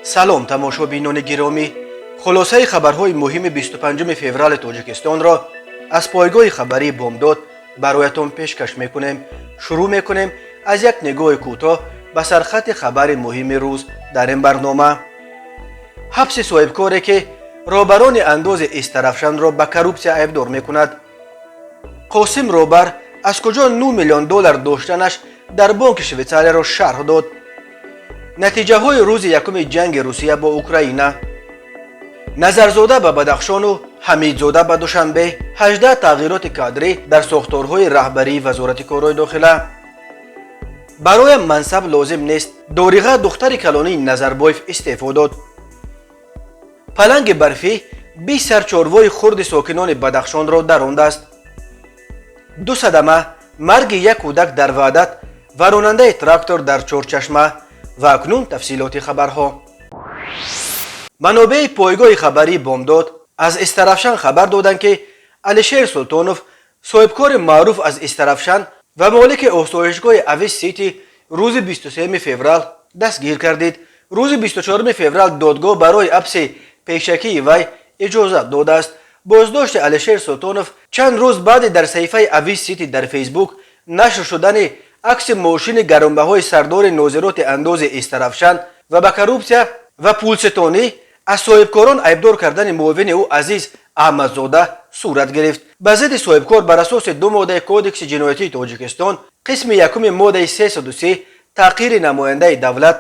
Салом, тамошобинони гиромӣ! Хулосаи хабарҳои муҳими 25 феврали Тоҷикистонро аз пойгоҳи хабарии «Бомдод» бароятон пешкаш мекунем. Шурӯъ мекунем аз як нигоҳи кӯтоҳ ба сархати хабари муҳими рӯз. Дар ин барнома: ҳабси соҳибкоре, ки роҳбарони андози Истарафшанро ба коррупсия айбдор мекунад; Қосим Робар аз куҷо 9 миллион доллар доштанаш дар бонки Швейтсарияро шарҳ дод; натиҷаҳои рӯзи якуми ҷанги Русия бо Украина; Назарзода ба Бадахшону Ҳамидзода ба Душанбе; 18 тағйироти кадрӣ дар сохторҳои раҳбарии Вазорати корҳои дохила; бароям мансаб лозим нест, Дориға, духтари калонии Назарбоев, истеъфо дод; паланги барфӣ 20 сар чорвои хурди сокинони Бадахшонро дарондааст; ду садама: марги як кӯдак дар Ваҳдат ва ронандаи трактор дар Чорчашма. Ва акнун тафсилоти хабарҳо. Манобеи пойгоҳи хабарии «Бомдод» аз Истарафшан хабар доданд, ки Алишер Султонов, соҳибкори маъруф аз Истарафшан ва молики осоишгоҳи Авис Сити, рӯзи 23 феврал дастгир гардид. Рӯзи 24 феврал додгоҳ барои ҳабси пешакии вай иҷозат додааст. Боздошти Алишер Султонов чанд рӯз баъди дар саҳифаи Авис Сити дар Фейсбук нашр шудани акси мошини гаронбаҳои сардори нозироти андози Истарафшан ва ба коррупсия ва пулситонӣ аз соҳибкорон айбдор кардани муовини ӯ Азиз Аҳмадзода сурат гирифт. Ба зидди соҳибкор бар асоси ду моддаи Кодекси ҷиноятии Тоҷикистон, қисми якуми моддаи 303, таҳқири намояндаи давлат,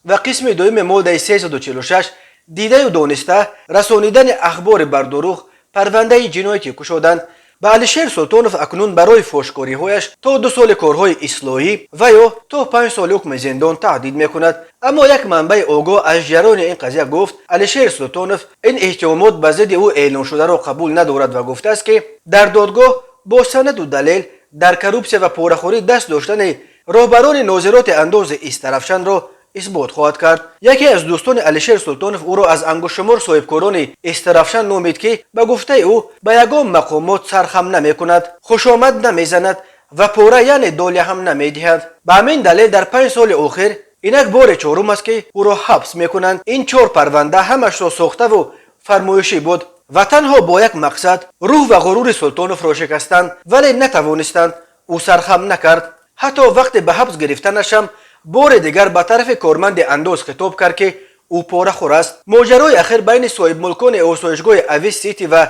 ва қисми дуюми моддаи 346, дидаю дониста расонидани ахбори бардурӯғ, парвандаи ҷиноятӣ кушоданд. Ба Алишер Султонов акнун барои фошкориҳояш то 2 соли корҳои ислоҳӣ ва ё то 5 соли ҳукми зиндон таҳдид мекунад. Аммо як манбаи огоҳ аз ҷараёни ин қазия гуфт, Алишер Султонов ин иттиҳомот ба зидди ӯ эълоншударо қабул надорад ва гуфтааст, ки дар додгоҳ бо санаду далел дар коррупсия ва порахӯрӣ даст доштани роҳбарони нозироти андози Истарафшанро исбот хоҳад кард. Яке аз дӯстони Алишер Султонов ӯро аз ангуштшумор соҳибкорони Истарафшан номид, ки ба гуфтаи ӯ ба ягон мақомот сархам намекунад, хушомад намезанад ва пора, яъне доля ҳам намедиҳад. Ба ҳамин далел дар 5 соли охир инак бори чорум аст, ки ӯро ҳабс мекунанд. Ин чор парванда ҳамашро сохтаву фармоишӣ буд ва танҳо бо як мақсад: рӯҳ ва ғурури Султоновро шикастанд, вале натавонистанд. Ӯ сархам накард. Ҳатто вақте ба ҳабс гирифтанашам бори дигар ба тарафи корманди андоз хитоб кард, ки ӯ порахӯр аст. Моҷарои ахир байни соҳибмулкони осоишгоҳи Авис Сити ва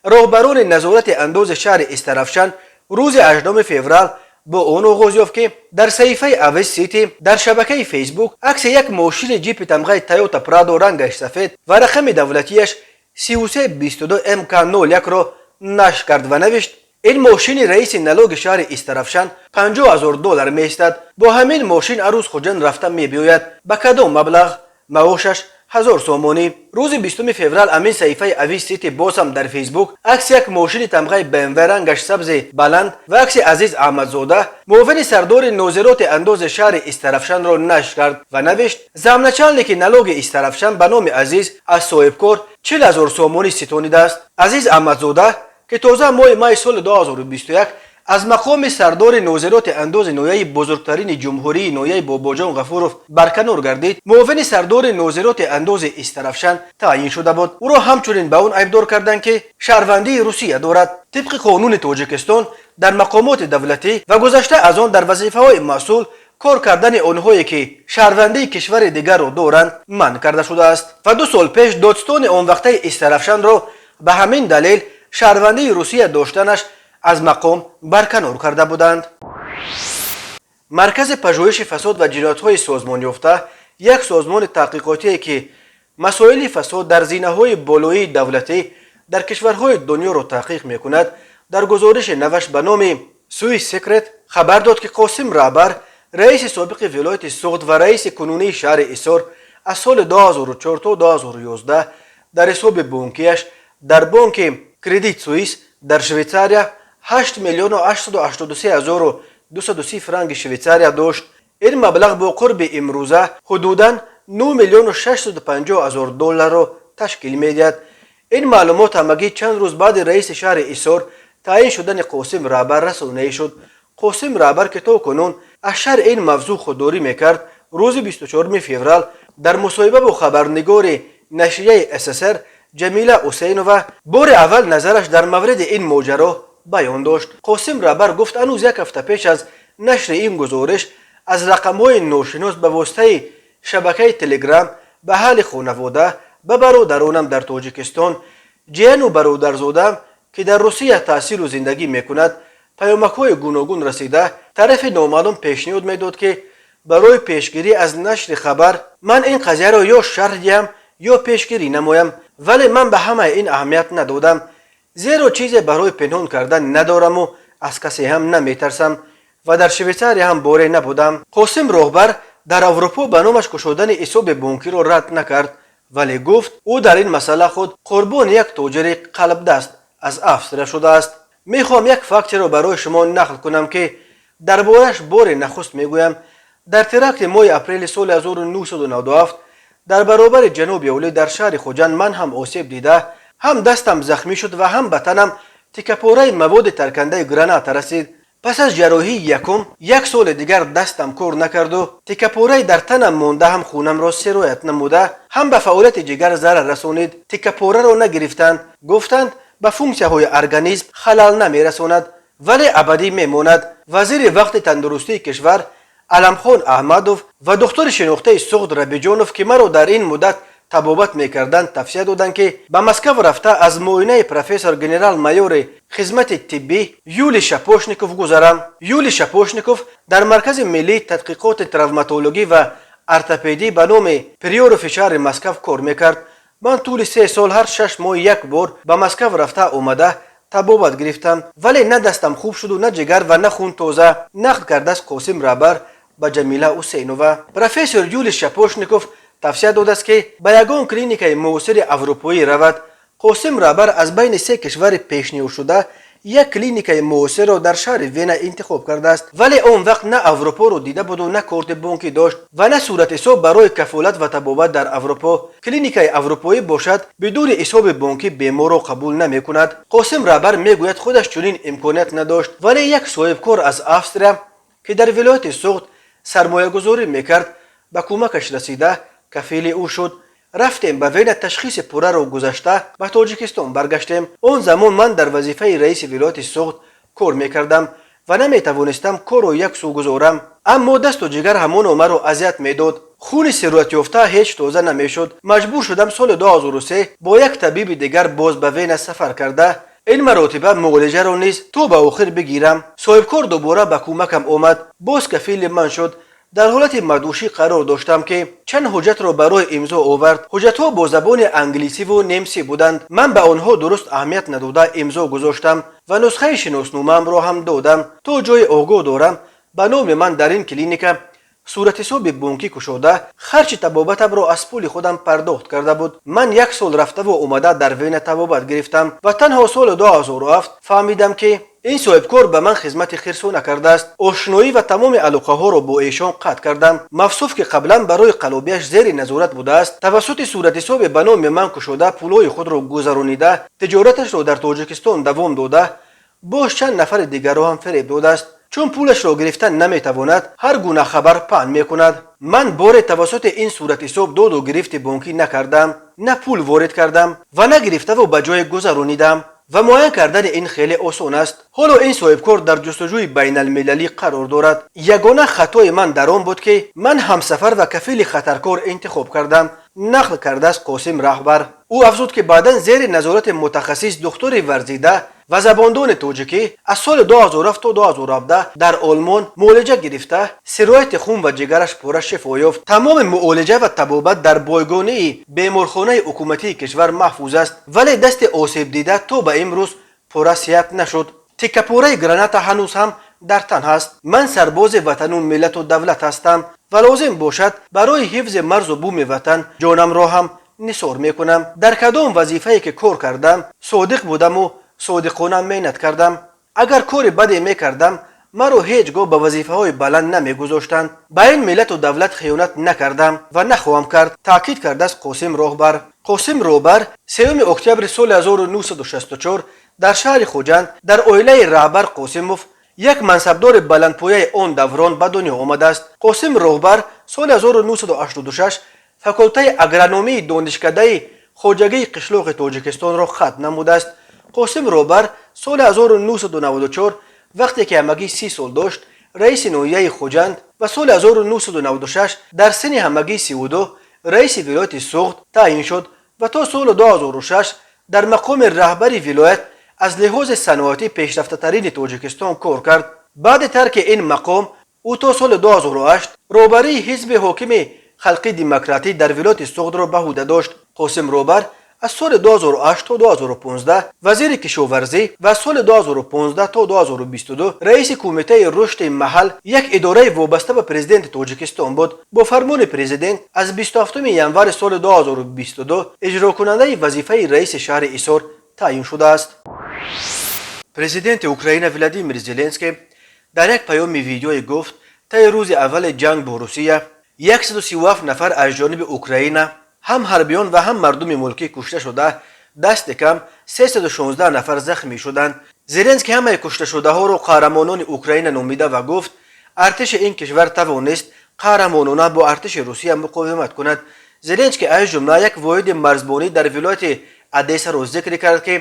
роҳбарони назорати андози шаҳри Истарафшан рӯзи 8 феврал бо он оғоз ёфт, ки дар саҳифаи Авис Сити дар шабакаи Фейсбук акси як мошини ҷипи тамғаи Тойота Прадо, рангаш сафед ва рақами давлатияш 3322 МК 01-ро нашр кард ва навишт: «Ин мошини раиси налоги шаҳри Истарафшан 50 000 доллар меистад. Бо ҳамин мошин арӯз Хуҷанд рафта мебиёяд. Ба кадом маблағ? Маошаш 1000 сомонӣ». Рӯзи 20 феврал амин саҳифаи Авис Сити боз ҳам дар Фейсбук акси як мошини тамғаи БМВ, рангаш сабзи баланд, ва акси Азиз Аҳмадзода, муовини сардори нозироти андози шаҳри Истарафшанро нашр кард ва навишт: «Замначальники налоги Истарафшан ба номи Азиз аз соҳибкор 40 000 сомонӣ ситонидааст». Азиз Аҳмадзода, ки тоза моҳи майи соли 2021 аз мақоми сардори нозироти андози ноҳияи бузургтарини ҷумҳурии, ноҳияи Бобоҷон Ғафуров, барканор гардид, муовини сардори нозироти андози Истарафшан таъйин шуда буд. Ӯро ҳамчунин ба он айбдор карданд, ки шаҳрвандии Русия дорад. Тибқи қонуни Тоҷикистон, дар мақомоти давлатӣ ва гузашта аз он дар вазифаҳои масъул кор кардани онҳое, ки шаҳрвандии кишвари дигарро доранд, манъ карда шудааст ва 2 сол пеш додстони он вақтаи Истарафшанро ба ҳамин далел, шаҳрвандии Русия доштанаш, аз мақом барканор карда буданд. Маркази пажӯҳиши фасод ва ҷиноятҳои созмонёфта, як созмони таҳқиқотие, ки масоили фасод дар зинаҳои болоии давлатӣ дар кишварҳои дунёро таҳқиқ мекунад, дар гузориши наваш ба номи Swiss Secret хабар дод, ки Қосим Раҳбар, раиси собиқи вилояти Суғд ва раиси кунунии шаҳри Исор, аз соли 2004 то 2011 дар ҳисоби бонкияш дар бонки Кредит Суис дар Швейтсария 8 миллиону 883 ҳазору 230 франки Швейтсария дошт. Ин маблағ бо қурби имрӯза ҳудудан 9 миллиону 650 ҳазор долларро ташкил медиҳад. Ин маълумот ҳамагӣ чанд рӯз баъди раиси шаҳри Исор таъин шудани Қосим Раҳбар расонаӣ шуд. Қосим Раҳбар, ки то кунун аз шарҳи ин мавзӯъ худдорӣ мекард, рӯзи 24 феврал Дар мусоҳиба бо хабарнигори нашрияи ССР Ҷамила Ҳусейнова бори аввал назараш дар мавриди ин моҷаро баён дошт. Қосим Раҳбар гуфт, ҳанӯз як ҳафта пеш аз нашри ин гузориш аз рақамҳои ношинос ба воситаи шабакаи Телеграм ба аҳли хонавода, ба бародаронам дар Тоҷикистон, ҷияну бародарзодаам, ки дар Русия таҳсилу зиндагӣ мекунад, паёмакҳои гуногун расида, тарафи номаълум пешниҳод медод, ки барои пешгирӣ аз нашри хабар ман ин қазияро ё шарҳ диҳам, ё пешгирӣ намоям. Вале ман ба ҳамаи ин аҳамият надодам, зеро чизе барои пинҳон кардан надораму аз касе ҳам наметарсам ва дар Швейтсария ҳам боре набудам. Қосим Роҳбар дар Аврупо ба номаш кушодани ҳисоби бонкиро рад накард, вале гуфт, ӯ дар ин масъала худ қурбони як тоҷири қалбдаст аз Австрия шудааст. Мехоҳам як фактеро барои шумо нақл кунам, ки дар борааш бори нахуст мегӯям. Дар теракти моҳи апрели соли 1997 дар баробари ҷаноби олӣ дар шаҳри Хуҷанд ман ҳам осеб дида, ҳам дастам захмӣ шуд ва ҳам ба танам тикапораи маводи таркандаи граната расид. Пас аз ҷарроҳии якум як соли дигар дастам кор накарду тикапораи дар танам монда ҳам хунамро сироят намуда, ҳам ба фаъолияти ҷигар зарар расонид. Тикапораро нагирифтанд, гуфтанд, ба функсияҳои организм халал намерасонад, вале абадӣ мемонад. Вазири вақти тандурустии кишвар Аламхон Аҳмадов ва духтури шинохтаи Суғд Рабиҷонов, ки маро дар ин муддат табобат мекарданд, тавсия доданд, ки ба Москав рафта, аз муоинаи профессор генерал-майори хизмати тиббӣ Юлий Шапошников гузарам. Юлий Шапошников дар Маркази миллии тадқиқоти травматологӣ ва ортопедӣ ба номи Приорови шаҳри Москав кор мекард. Ман тӯли 3 сол ҳар 6 моҳ як бор ба Москав рафта омада, табобат гирифтам, вале на дастам хуб шуду, на ҷигар ва на хун тоза, нақл кардааст Қосим Раҳбар ба Ҷамила Ҳусейнова. Профессор Юлий Шапошников тавсия додааст, ки ба ягон клиникаи муосири аврупоӣ равад. Қосим Раҳбар аз байни се кишвари пешниҳодшуда як клиникаи муосирро дар шаҳри Вена интихоб кардааст, вале он вақт на Аврупоро дида буду, на корти бонкӣ дошт ва на суратҳисоб барои кафолат ва табобат дар Аврупо. Клиникаи аврупоӣ бошад, бидуни ҳисоби бонкӣ беморро қабул намекунад. Қосим Раҳбар мегӯяд, худаш чунин имконият надошт, вале як соҳибкор аз Австрия, ки дар вилояти Суғд сармоягузорӣ мекард, ба кӯмакаш расида, кафили ӯ шуд. Рафтем ба Вена, ташхиси пурраро гузашта, ба Тоҷикистон баргаштем. Он замон ман дар вазифаи раиси вилояти Суғд кор мекардам ва наметавонистам корро як сӯ гузорам, аммо дасту ҷигар ҳамоно маро азият медод. Хуни сироятёфта ҳеҷ тоза намешуд. Маҷбур шудам соли 2003 бо як табиби дигар боз ба Вена сафар карда, ин маротиба муолиҷаро низ то ба охир бигирам. Соҳибкор дубора ба кӯмакам омад, боз кафили ман шуд. Дар ҳолати мадҳушӣ қарор доштам, ки чанд ҳуҷҷатро барои имзо овард. Ҳуҷҷатҳо бо забони англисиву немсӣ буданд. Ман ба онҳо дуруст аҳамият надода, имзо гузоштам ва нусхаи шиносномаамро ҳам додам. То ҷое огоҳ дорам, ба номи ман дар ин клиника суратҳисоби бонкӣ кушода, харҷи табобатамро аз пули худам пардохт карда буд. Ман як сол рафтаву омада дар Вена табобат гирифтам ва танҳо соли 2007 фаҳмидам, ки ин соҳибкор ба ман хизмати хирсона кардааст. Ошноӣ ва тамоми алоқаҳоро бо эшон қатъ кардам. Мавсуф, ки қаблан барои қаллобияш зери назорат будааст, тавассути суратҳисобе ба номи ман кушода, пулҳои худро гузаронида, тиҷораташро дар Тоҷикистон давом дода, боз чанд нафари дигарро ҳам фиреб додааст. Чун пулашро гирифтан наметавонад, ҳар гуна хабар паҳн мекунад. Ман боре тавассути ин суратҳисоб доду гирифти бонкӣ накардам, на пул ворид кардам ва на гирифтаву ба ҷое гузаронидам ва муайян кардани ин хеле осон аст. Ҳоло ин соҳибкор дар ҷустуҷӯи байналмилалӣ қарор дорад. Ягона хатои ман дар он буд, ки ман ҳамсафар ва кафили хатаркор интихоб кардам, нақл кардааст Қосим Раҳбар. Ӯ афзуд, ки баъдан зери назорати мутахассис, духтури варзида ва забондони тоҷикӣ аз соли 2007 то 2017 дар Олмон муолиҷа гирифта, сирояти хун ва ҷигараш пурра шифо ёфт. Тамоми муолиҷа ва табобат дар бойгонии беморхонаи ҳукуматии кишвар маҳфуз аст, вале дасти осебдида то ба имрӯз пурра сиҳат нашуд. Тикапораи граната ҳанӯз ҳам дар тан ҳаст. Ман сарбози ватану миллату давлат ҳастам ва лозим бошад, барои ҳифзи марзу буми ватан ҷонамро ҳам нисор мекунам. Дар кадом вазифае ки кор кардам, содиқ будаму содиқона меҳнат кардам. Агар кори баде мекардам, маро ҳеҷ гоҳ ба вазифаҳои баланд намегузоштанд. Ба ин миллату давлат хиёнат накардам ва нахоҳам кард, таъкид кардааст Қосим Роҳбар. Қосим Роҳбар 3 октябри соли 1964 дар шаҳри Хуҷанд дар оилаи Раҳбар Қосимов, як мансабдори баландпояи он даврон, ба дунё омадааст. Қосим Роҳбар соли 1986 Факултаи агрономии Донишкадаи хоҷагии қишлоқи Тоҷикистонро хатм намудааст. Қосим Робар соли 1994, вақте ки ҳамагӣ 30 сол дошт, раиси ноҳияи Хуҷанд ва соли 1996 дар синни ҳамагӣ 32 раиси вилояти Суғд таъин шуд ва то соли 2006 дар мақоми раҳбари вилоят аз лиҳози саноатӣ пешрафтатарини Тоҷикистон кор кард. Баъди тарки ин мақом ӯ то соли 2008 роҳбарии ҳизби ҳокими Халқи Демократӣ дар вилояти Суғдро ба ӯҳда дошт. Қосим Робар аз соли 2008 то 2015 вазири кишоварзӣ ва аз соли 2015 то 2022 раиси Кумитаи рушди маҳал, як идораи вобаста ба Президенти Тоҷикистон буд. Бо фармони президент аз 27 январи соли 2022 иҷрокунандаи вазифаи раиси шаҳри Исор таъин шудааст. Президенти Украина Владимир Зеленский дар як паёми видеоӣ гуфт, таи рӯзи аввали ҷанг бо Русия 137 нафар аз ҷониби Украина, ҳам ҳарбиён ва ҳам мардуми мулкӣ, кушта шуда, дасти кам 316 нафар захмӣ шуданд. Зеленский ҳамаи кушташудаҳоро қаҳрамонони Украина номида ва гуфт, артиши ин кишвар тавонист қаҳрамонона бо артиши Русия муқовимат кунад. Зеленский аз ҷумла як воҳиди марзбонӣ дар вилояти Одессаро зикр кард, ки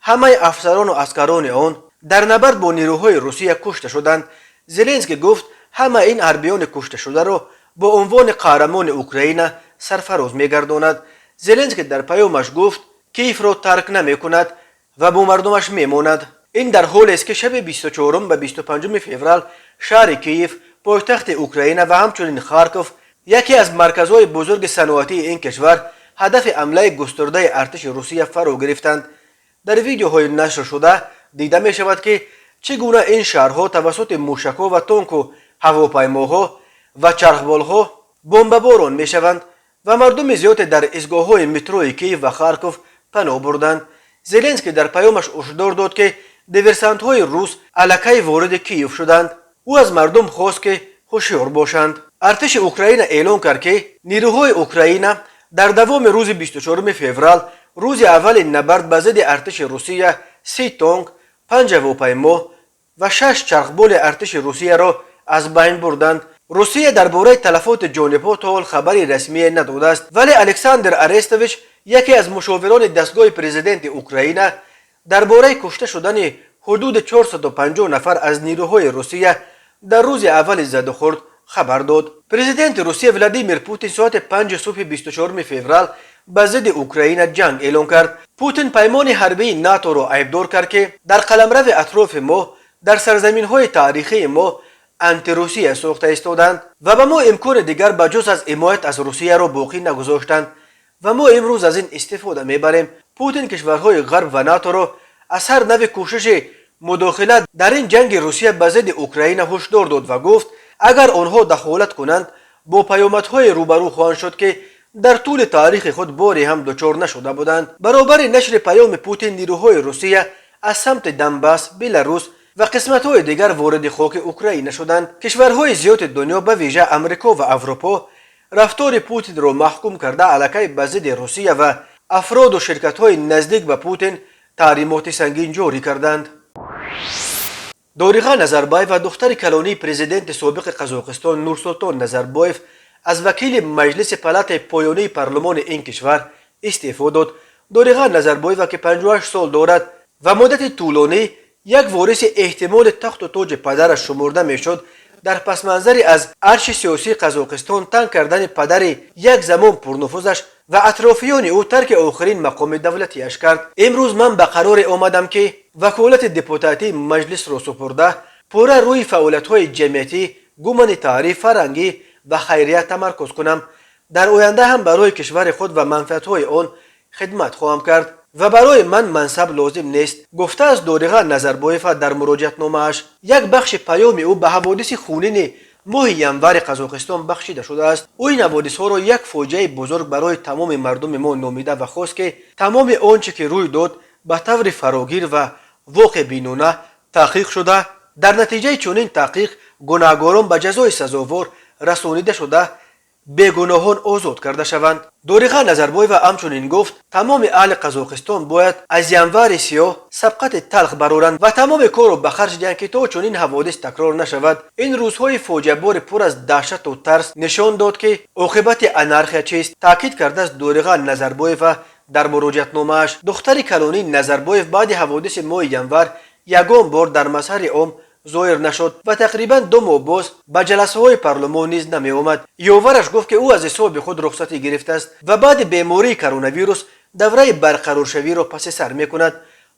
ҳамаи афсарону аскарони он дар набард бо нерӯҳои Русия кушта шуданд. Зеленский гуфт, ҳама ин ҳарбиёни кушташударо бо унвони қаҳрамони Украина сарфароз мегардонад. Зеленский дар паёмаш гуфт, Киевро тарк намекунад ва бо мардумаш мемонад. Ин дар ҳолест, ки шаби 24 ба 25 феврал шаҳри Киев, пойтахти Украина, ва ҳамчунин Харков, яке аз марказҳои бузурги саноатии ин кишвар, ҳадафи ҳамлаи густурдаи артиши Русия фаро гирифтанд. Дар видеоҳои нашршуда дида мешавад, ки чӣ гуна ин шаҳрҳо тавассути мушакҳо ва тонку, ҳавопаймоҳо ва чархболҳо бомбаборон мешаванд ва мардуми зиёде дар истгоҳҳои метрои Киев ва Харков паноҳ бурданд. Зеленский дар паёмаш ҳушдор дод, ки диверсантҳои рус аллакай вориди Киев шуданд. Ӯ аз мардум хост, ки ҳушёр бошанд. Артиши Украина эълон кард, ки нерӯҳои Украина дар давоми рӯзи 24 феврал, рӯзи аввали набард ба зидди артиши Русия, 30 тонк, панҷ ҳавопаймо ва шаш чархболи артиши Русияро аз байн бурданд. Русия дар бораи талафоти ҷонибҳо то ҳол хабари расмие надодааст, вале Александр Арестович, яке аз мушовирони дастгоҳи президенти Украина, дар бораи кушта шудани ҳудуди 450 нафар аз нерӯҳои Русия дар рӯзи аввали задухӯрд хабар дод. Президенти Русия Владимир Путин соати 5 субҳи 24 феврал ба зидди Украина ҷанг эълон кард. Путин паймони ҳарбии НАТОро айбдор кард, ки дар қаламрави атрофи мо, дар сарзаминҳои таърихии мо антирусия сохта истоданд ва ба мо имкони дигар ба ҷуз аз ҳимоят аз Русияро боқӣ нагузоштанд ва мо имрӯз аз ин истифода мебарем. Путин кишварҳои Ғарб ва НАТОро аз ҳар нави кӯшиши мудохила дар ин ҷанги Русия ба зидди Украина ҳушдор дод ва гуфт, агар онҳо дахолат кунанд, бо паёмадҳое рӯбарӯ хоҳанд шуд, ки дар тӯли таърихи худ боре ҳам дучор нашуда буданд. Баробари нашри паёми Путин, нерӯҳои Русия аз самти Донбасс, Беларус ва қисматҳои дигар вориди хоки Украина шуданд. Кишварҳои зиёди дунё, ба вижа Амрико ва Аврупо, рафтори Путинро маҳкум карда, аллакай ба зидди Русия ва афроду ширкатҳои наздик ба Путин таҳримоти сангин ҷорӣ карданд. Дориға Назарбаева, духтари калонии президенти собиқи Қазоқистон Нурсултон Назарбоев, аз вакили маҷлиси палатаи поёнии парлумони ин кишвар истеъфо дод. Дориға Назарбоева, ки 58 сол дорад ва муддати тӯлонӣ як вориси эҳтимоли тахту тоҷи падараш шумурда мешуд, дар пасманзари аз арши сиёсии Қазоқистон танг кардани падари як замон пурнуфузаш ва атрофиёни ӯ тарки охирин мақоми давлатиаш кард. Имрӯз ман ба қароре омадам, ки ваколати депутатии маҷлисро супурда, пурра рӯи фаъолиятҳои ҷамъиятӣ, гуманитарӣ, фарҳангӣ ва хайрия тамаркуз кунам. Дар оянда ҳам барои кишвари худ ва манфиатҳои он хидмат хоҳам кард ва барои ман мансаб лозим нест, гуфтааст Дориға Назарбоева дар муроҷиатномааш. Як бахши паёми ӯ ба ҳаводиси хунини моҳи январи Қазоқистон бахшида шудааст. Ӯ ин ҳаводисҳоро як фоҷиаи бузург барои тамоми мардуми мо номида ва хост, ки тамоми он чӣ ки рӯй дод, ба таври фарогир ва воқеъбинона таҳқиқ шуда, дар натиҷаи чунин таҳқиқ гунаҳгорон ба ҷазои сазовор расонида шуда, бегуноҳон озод карда шаванд. Дориға Назарбоева ҳамчунин гуфт, тамоми аҳли Қазоқистон бояд аз январи сиёҳ сабқати талх бароранд ва тамоми корро ба харҷ диҳанд, ки то чунин ҳаводис такрор нашавад. Ин рӯзҳои фоҷиабори пур аз даҳшату тарс нишон дод, ки оқибати анархия чист, таъкид кардааст Дориға Назарбоева дар муроҷиатномааш. Духтари калонии Назарбоев баъди ҳаводиси моҳи январ ягон бор дар мазҳари ом зоҳир нашуд ва тақрибан 2 моҳ боз ба ҷаласаҳои парлумон низ намеомад. Ёвараш гуфт, ки ӯ аз ҳисоби худ рухсатӣ гирифтааст ва баъди бемории коронавирус давраи барқароршавиро паси сар мекунад.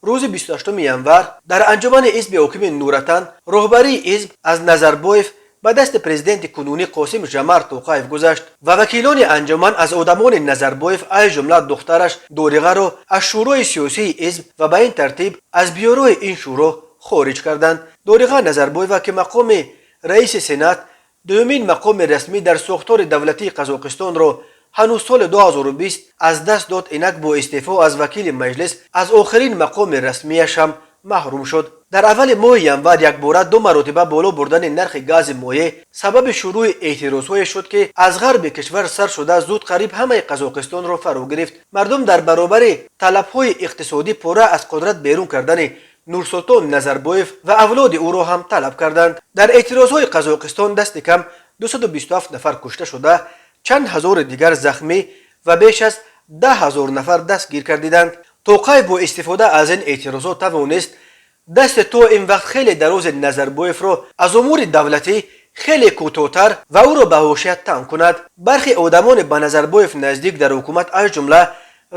Рӯзи 28 январ дар анҷумани ҳизби ҳокими Нур Отан роҳбарии ҳизб аз Назарбоев ба дасти президенти кунунӣ Қосим Жомарт Тоқаев гузашт ва вакилони анҷуман аз одамони Назарбоев, аз ҷумла духтараш Дориғаро, аз шӯрои сиёсии ҳизб ва ба ин тартиб аз бюрои ин шӯро хориҷ карданд. Дориға Назарбоева, ки мақоми раиси сенат, дуюмин мақоми расмӣ дар сохтори давлатии Қазоқистонро, ҳанӯз соли 2020 аз даст дод, инак бо истеъфо аз вакили маҷлис аз охирин мақоми расмияш ҳам маҳрум шуд. Дар аввали моҳи январ якбора ду маротиба боло бурдани нархи гази моеъ сабаби шурӯъи эътирозҳое шуд, ки аз ғарби кишвар сар шуда, зуд қариб ҳамаи Қазоқистонро фаро гирифт. Мардум дар баробари талабҳои иқтисодӣ пурра аз қудрат берун кардани Нурсултон Назарбоев ва авлоди ӯро ҳам талаб карданд. Дар эътирозҳои Қазоқистон дасти кам 227 нафар кушта шуда, чанд ҳазори дигар захмӣ ва беш аз 10 000 нафар дастгир гардиданд. Тоқаев бо истифода аз ин эътирозот тавонист дасти то ин вақт хеле дарози Назарбоевро аз умури давлатӣ хеле кӯтоҳтар ва ӯро ба ҳошия танг кунад. Бархе одамони ба Назарбоев наздик дар ҳукумат, аз ҷумла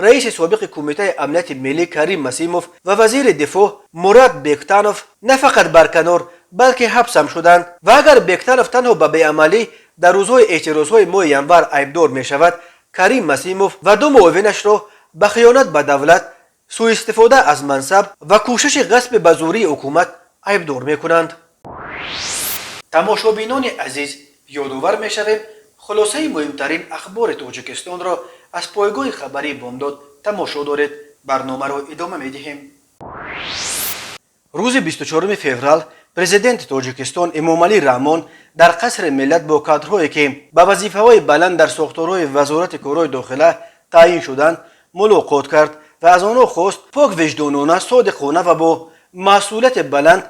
раиси собиқи Кумитаи амнияти миллӣ Карим Масимов ва вазири дифоъ Мурат Бектанов, на фақат барканор, балки ҳабсам шуданд. Ва агар Бектанов танҳо ба беамалӣ дар рӯзҳои эътирозҳои моҳи январ айбдор мешавад, Карим Масимов ва ду муовинашро ба хиёнат ба давлат, сӯистифода аз мансаб ва кӯшиши ғасби ба зӯрии ҳукумат айбдор мекунанд. Тамошобинони азиз, ёдовар мешавем, хулосаи муҳимтарин ахбори Тоҷикистонро аз пойгоҳи хабарии Бомдод тамошо доред. Барномаро идома медиҳем. Рӯзи 24 феврал президенти Тоҷикистон Эмомалӣ Раҳмон дар Қасри Миллат бо кадрҳое, ки ба вазифаҳои баланд дар сохторҳои Вазорати корҳои дохила таъин шуданд, мулоқот кард ва аз онҳо хост поквиҷдонона, содиқона ва бо масъулияти баланд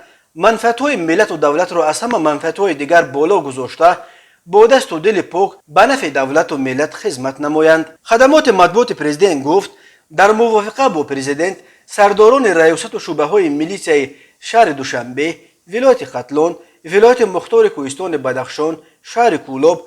манфиатҳои миллату давлатро аз ҳама манфиатҳои дигар боло гузошта, бо дасту дили пок ба нафъи давлату миллат хизмат намоянд. Хадамоти матбуоти президент гуфт, дар мувофиқа бо президент сардорони раёсату шӯъбаҳои милитсияи шаҳри Душанбе, вилояти Хатлон, вилояти мухтори кӯҳистони Бадахшон, шаҳри Кӯлоб,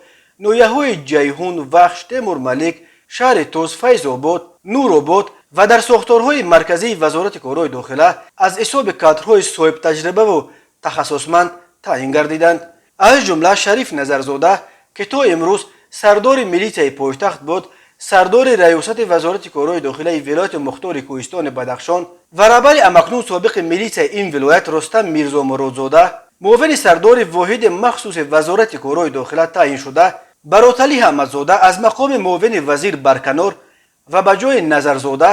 ноҳияҳои Ҷайҳун, Вахш, Темурмалик, шаҳри Тӯс, Файзобод, Нуробод ва дар сохторҳои марказии Вазорати корҳои дохила аз ҳисоби кадрҳои соҳибтаҷрибаву тахассусманд таъин гардиданд. Аз ҷумла Шариф Назарзода, ки то имрӯз сардори милитсияи пойтахт буд, сардори раёсати Вазорати корҳои дохилаи вилояти мухтори кӯҳистони Бадахшон ва раҳбари ҳамакнун собиқи милитсияи ин вилоят Рустам Мирзомуродзода муовини сардори воҳиди махсуси Вазорати корҳои дохила таъин шуда, Бароталӣ Ҳамадзода аз мақоми муовини вазир барканор ва ба ҷои Назарзода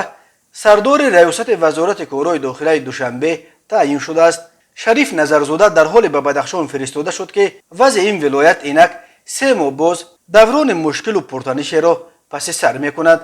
сардори раёсати Вазорати корҳои дохилаи Душанбе таъин шудааст. Шариф Назарзода дар ҳоле ба Бадахшон фиристода шуд, ки вазъи ин вилоят инак 3 моҳ боз даврони мушкилу пуртанишеро паси сар мекунад.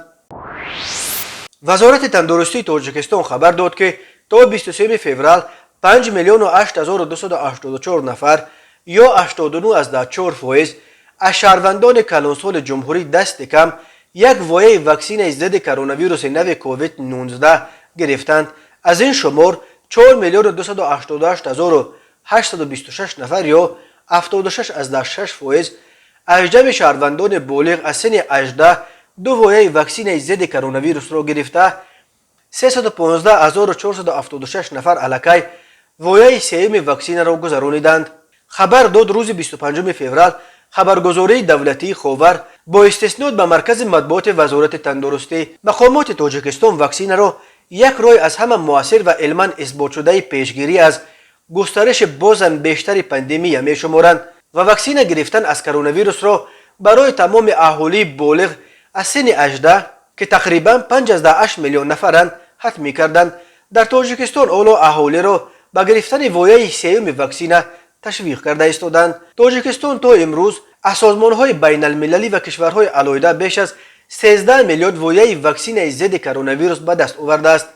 Вазорати тандурустии Тоҷикистон хабар дод, ки то 23 феврал 5 миллиону 8284 нафар ё 89,4% аз шаҳрвандони калонсоли ҷумҳурӣ дасти кам як вояи ваксинаи зидди коронавируси нави COVID-19 гирифтанд. Аз ин шумор 4 миллиону 288 826 нафар ё 76,6% аз ҷамъи шаҳрвандони болиғ аз синни 18 ду вояи ваксинаи зидди коронавирусро гирифта, 315 476 нафар аллакай вояи сеюми ваксинаро гузарониданд, хабар дод рӯзи 25 феврал хабаргузории давлатии Ховар бо истиснод ба маркази матбуоти Вазорати тандурустӣ. Мақомоти Тоҷикистон ваксинаро як роҳи аз ҳама муассир ва илман исботшудаи пешгирӣ аз густариши бозам бештари пандемия мешуморанд ва ваксина гирифтан аз коронавирусро барои тамоми аҳолии болиғ аз синни 18, ки тақрибан 5,8 миллион нафаранд, ҳатмӣ карданд. Дар Тоҷикистон ҳоло аҳолиро ба гирифтани вояи сеюми ваксина ташвиқ карда истоданд. Тоҷикистон то имрӯз аз созмонҳои байналмилалӣ ва кишварҳои алоҳида беш аз 13 миллион вояи ваксинаи зидди коронавирус ба даст овардааст.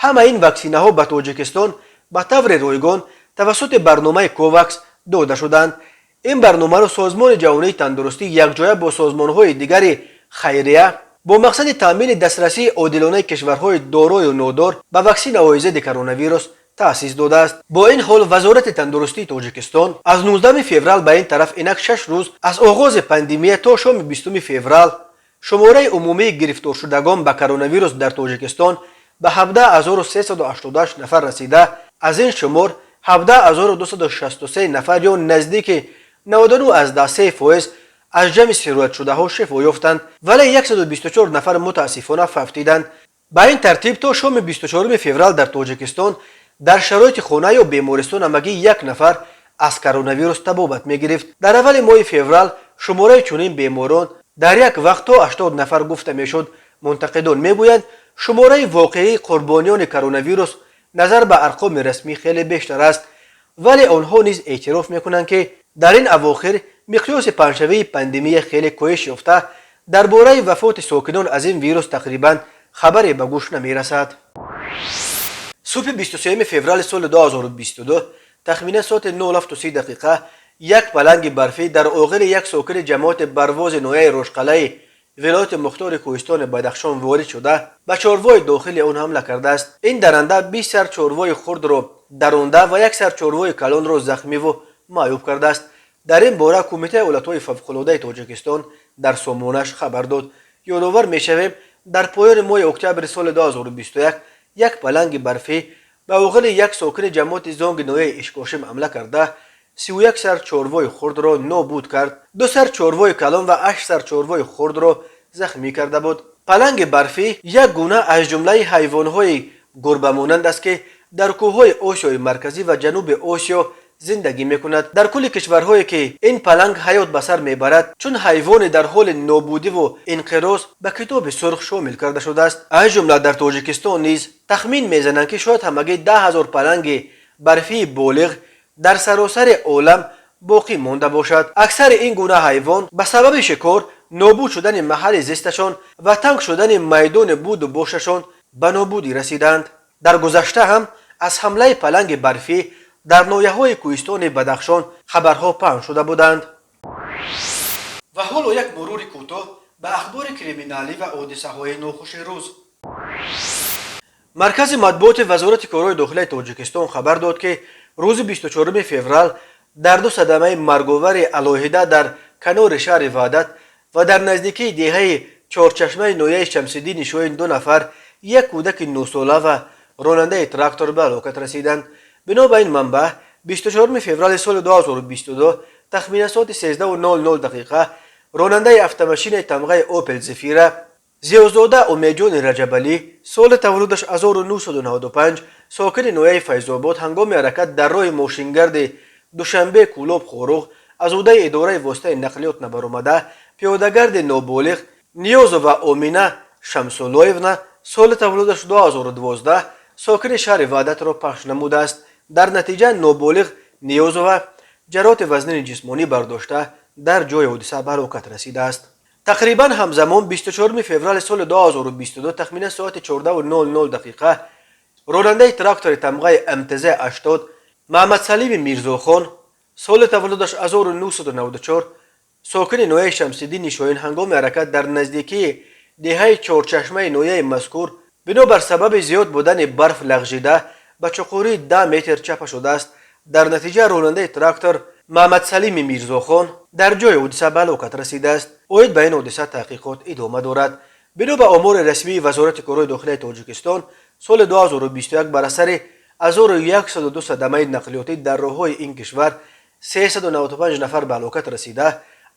Ҳама ин ваксинаҳо ба Тоҷикистон ба таври ройгон тавассути барномаи Ковакс дода шуданд. Ин барномаро Созмони ҷаҳонии тандурустӣ якҷоя бо созмонҳои дигари хайрия бо мақсади таъмини дастрасии одилонаи кишварҳои дорою нодор ба ваксинаҳои зидди коронавирус таъсис додааст. Бо ин ҳол, Вазорати тандурустии Тоҷикистон аз 19 феврал ба ин тараф, инак 6 рӯз аз оғози пандемия, то шоми 20 феврал шумораи умумии гирифторшудагон ба коронавирус дар Тоҷикистон ба 17 388 нафар расида, аз ин шумор 17 263 нафар ё наздики 99,3% аз ҷамъи сироятшудаҳо шифо ёфтанд, вале 124 нафар мутаассифона фавтиданд. Ба ин тартиб, то шоми 24 феврал дар Тоҷикистон дар шароити хона ё бемористон ҳамагӣ як нафар аз коронавирус табобат мегирифт. Дар аввали моҳи феврал шумораи чунин беморон дар як вақт то 80 нафар гуфта мешуд. Мунтақидон мегӯянд, шумораи воқеии қурбониёни коронавирус назар ба арқоми расмӣ хеле бештар аст, вале онҳо низ эътироф мекунанд, ки дар ин авохир миқёси паҳншавии пандемия хеле коҳиш ёфта, дар бораи вафоти сокинон аз ин вирус тақрибан хабаре ба гӯш намерасад. Субҳи 23 феврали соли 2022, тахминан соати 07:30 дақиқа, як паланги барфӣ дар оғили як сокини ҷамоати Барвози ноҳияи Рошқалаи вилояти мухтори Кӯҳистони Бадахшон ворид шуда, ба чорвои дохили он ҳамла кардааст. Ин даранда 20 сар чорвои хурдро даронда ва як сар чорвои калонро захмиву маъюб кардааст. Дар ин бора Кумитаи ҳолатҳои фавқулодаи Тоҷикистон дар сомонаш хабар дод. Ёдовар мешавем, дар поёни моҳи октябри соли 2021 як паланги барфӣ ба оғили як сокини ҷамоати Зонги ноҳияи Ишкошим ҳамла карда, 31 сар чорвои хурдро нобуд кард, ду сар чорвои калон ва ҳашт сар чорвои хурдро захмӣ карда буд. Паланги барфӣ як гуна аз ҷумлаи ҳайвонҳои гурбамонанд аст, ки дар кӯҳҳои Осиёи Марказӣ ва Ҷануби Осиё зиндагӣ мекунад. Дар кулли кишварҳое, ки ин паланг ҳаёт ба сар мебарад, чун ҳайвоне дар ҳоли нобудиву инқироз ба Китоби сурх шомил карда шудааст. Аз ҷумла дар Тоҷикистон низ тахмин мезананд, ки шояд ҳамагӣ 10 000 паланги барфии болиғ дар саросари олам боқӣ монда бошад. Аксари ин гуна ҳайвон ба сабаби шикор, нобуд шудани маҳалли зисташон ва танг шудани майдони буду бошашон ба нобудӣ расиданд. Дар гузашта ҳам аз ҳамлаи паланги барфӣ дар ноҳияҳои кӯҳистони Бадахшон хабарҳо паҳн шуда буданд. Ва ҳоло як мурури кӯтоҳ ба ахбори криминалӣ ва ҳодисаҳои нохуши рӯз. Маркази матбуоти Вазорати корҳои дохилаи Тоҷикистон хабар дод, ки рӯзи 24 феврал дар ду садамаи марговари алоҳида дар канори шаҳри Ваҳдат ва дар наздикии деҳаи Чорчашмаи ноҳияи Шамсиддини Шоҳин ду нафар, як кӯдаки 9-сола ва ронандаи трактор, ба ҳалокат расиданд. Бино ба ин манбаъ, 24 феврали соли 2022, тахминан соати 13:00 дақиқа, ронандаи автомашинаи тамғаи Опел Зефира Зиёзода Умедҷони Раҷабалӣ, соли таваллудаш 1995, сокини ноҳияи Файзобод, ҳангоми ҳаракат дар роҳи мошингарди Душанбе Кӯлоб Хоруғ аз ҳудуди идораи воситаи нақлиёт набаромада, пиёдагарди ноболиғ Ниёзова Омина Шамсуллоевна, соли таваллудаш 2012, сокини шаҳри Ваҳдатро пахш намудааст. Дар натиҷа ноболиғ Ниёзова ҷароҳати вазнини ҷисмонӣ бардошта, дар ҷои ҳодиса ба ҳалокат расидааст. Тақрибан ҳамзамон, 24 феврали соли 2022, тахминан соати 14:00 дақиқа, ронандаи трактори тамғаи МТЗ 80 Маҳамадсалими Мирзохон, соли таваллудаш 1994, сокини ноҳияи Шамсиддини Шоҳин, ҳангоми ҳаракат дар наздикии деҳаи Чорчашмаи ноҳияи мазкур бинобар сабаби зиёд будани барф лағжида, ба чуқурии 10 метр чапа шудааст. Дар натиҷа ронандаи трактор Маҳамадсалими Мирзохон дар ҷои ҳодиса ба ҳалокат расидааст. Оид ба ин ҳодиса таҳқиқот идома дорад. Бино ба омори расмии Вазорати корҳои дохилаи Тоҷикистон, соли 2021 бар асари 1102 садамаи нақлиётӣ дар роҳҳои ин кишвар 395 нафар ба ҳалокат расида,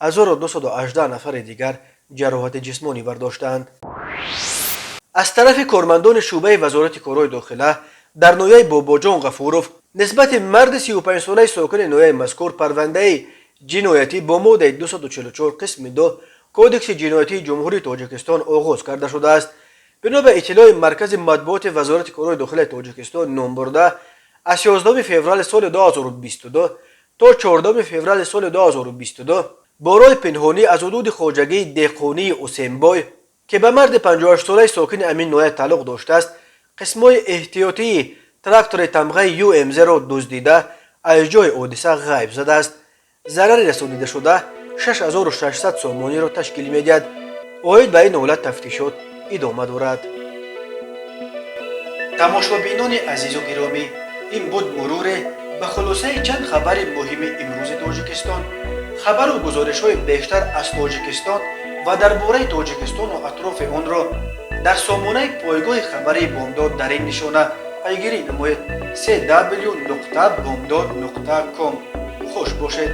1218 нафари дигар ҷароҳати ҷисмонӣ бардоштаанд. Аз тарафи кормандони шӯъбаи Вазорати корҳои дохила дар ноҳияи Бобоҷон Ғафуров нисбати марди 35-солаи сокини ноҳияи мазкур парвандаи ҷиноятӣ бо моддаи 244 қисми 2 Кодекси ҷиноятии Ҷумҳурии Тоҷикистон оғоз карда шудааст. Бино ба иттилои маркази матбуоти Вазорати корҳои дохилаи Тоҷикистон номбурда, аз 11 феврали соли 2022 то 14 феврали соли 2022 бо роҳи пинҳонӣ аз ҳудуди хоҷагии деҳқонии Усенбой, ки Ки ба марди 58-солаи сокини ҳамин ноҳия тааллуқ доштааст, қисмҳои эҳтиётии трактори тамғаи ЮМЗ-ро дуздида, аз ҷои ҳодиса ғайб задааст. Зарари расонидашуда 6600 сомониро ташкил медиҳад. Оид ба ин ҳолат тафтишот идома дорад. Тамошобинони азизу гиромӣ, ин буд муруре ба хулосаи чанд хабари муҳими имрӯзи Тоҷикистон. Хабару гузоришҳои бештар аз Тоҷикистон ва дар бораи Тоҷикистону атрофи онро дар сомонаи пойгоҳи хабарии Бомдод дар ин нишона пайгирӣ намоед: cw.bomdod.com. Хуш бошед.